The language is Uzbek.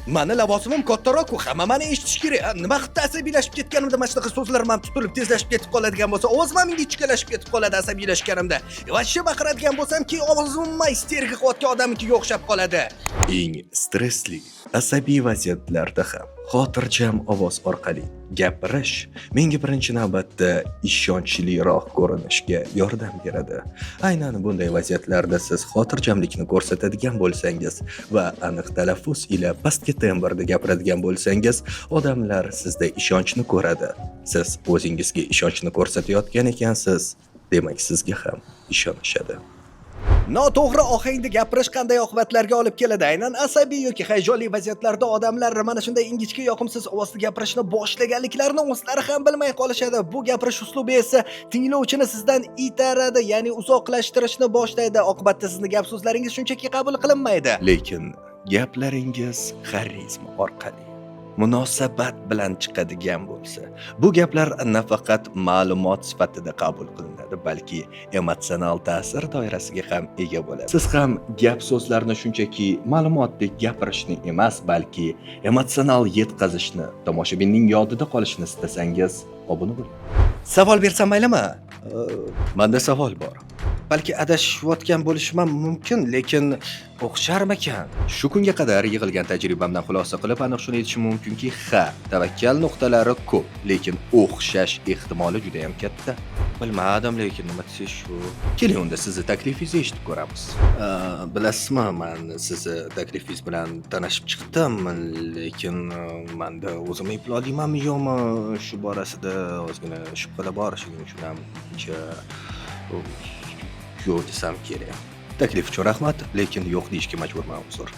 Mani lavozimim kattaroq-ku, hamma mani eshitishi kerak. A, nima qilibdi asabiylashib ketganimda mana shunaqa so'zlarim ham tutilib, tezlashib ketib qoladigan bo'lsa, ovozim ham ingichkalashib ketib qoladi asabiylashganimda. Вообще baqiradigan bo'lsam, keyin ovozim umuman isterika qilayotgan odamnikiga o'xshab qoladi. Eng stressli, asabiy vaziyatlarda ham xotirjam ovoz orqali gapirish menga birinchi navbatda ishonchliroq ko'rinishga yordam beradi. Aynan bunday vaziyatlarda siz xotirjamlikni ko'rsatadigan bo'lsangiz va aniq talaffuz ila pastki tembrda gapiradigan bo'lsangiz, odamlar sizda ishonchni ko'radi. Siz o'zingizga ishonchni ko'rsatayotgan ekansiz, demak, sizga ham ishonishadi. Noto'g'ri ohangda gapirish qanday oqibatlarga olib keladi? Aynan asabiy yoki hayajonli vaziyatlarda odamlar mana shunday ingichka, yoqimsiz ovozda gapirishni boshlaganliklarini o'zlari ham bilmay qolishadi. Bu gapirish uslubi esa tinglovchini sizdan itaradi, ya'ni uzoqlashtirishni boshlaydi. Oqibatda sizni gap so'zlaringiz shunchaki qabul qilinmaydi. Lekin gaplaringiz xarizma orqali, munosabat bilan chiqadigan bo'lsa, bu gaplar nafaqat ma'lumot sifatida qabul qilinadi, balki emotsional ta'sir doirasiga ham ega bo'ladi. Siz ham gap so'zlarni shunchaki ma'lumotdek gapirishni emas, balki emotsional yetkazishni, tomoshabinning yodida qolishini istasangiz, obuna bo'ling. Savol bersam maylimi? Manda savol bor. Balki adashayotgan bo'lishim ham mumkin, lekin o'xsharmikan? Shu kunga qadar yig'ilgan tajribamdan xulosa qilib, aniq shuni aytishim mumkinki, ha, tavakkal nuqtalari ko'p, lekin o'xshash ehtimoli juda ham katta. Bilmadim, lekin nima desangiz shu. Keling, unda sizni taklifingizni eshitib ko'ramiz. Bilasizmi, man sizni taklifingiz bilan tanishib chiqdim, lekin manda o'zim eplolmaymanmi yo'qmi, shu borasida ozgina shubhalar bor, shuning uchun ham uncha yo'q desam kerak. Taklif uchun rahmat, lekin yo'q deyishga majburman, uzr.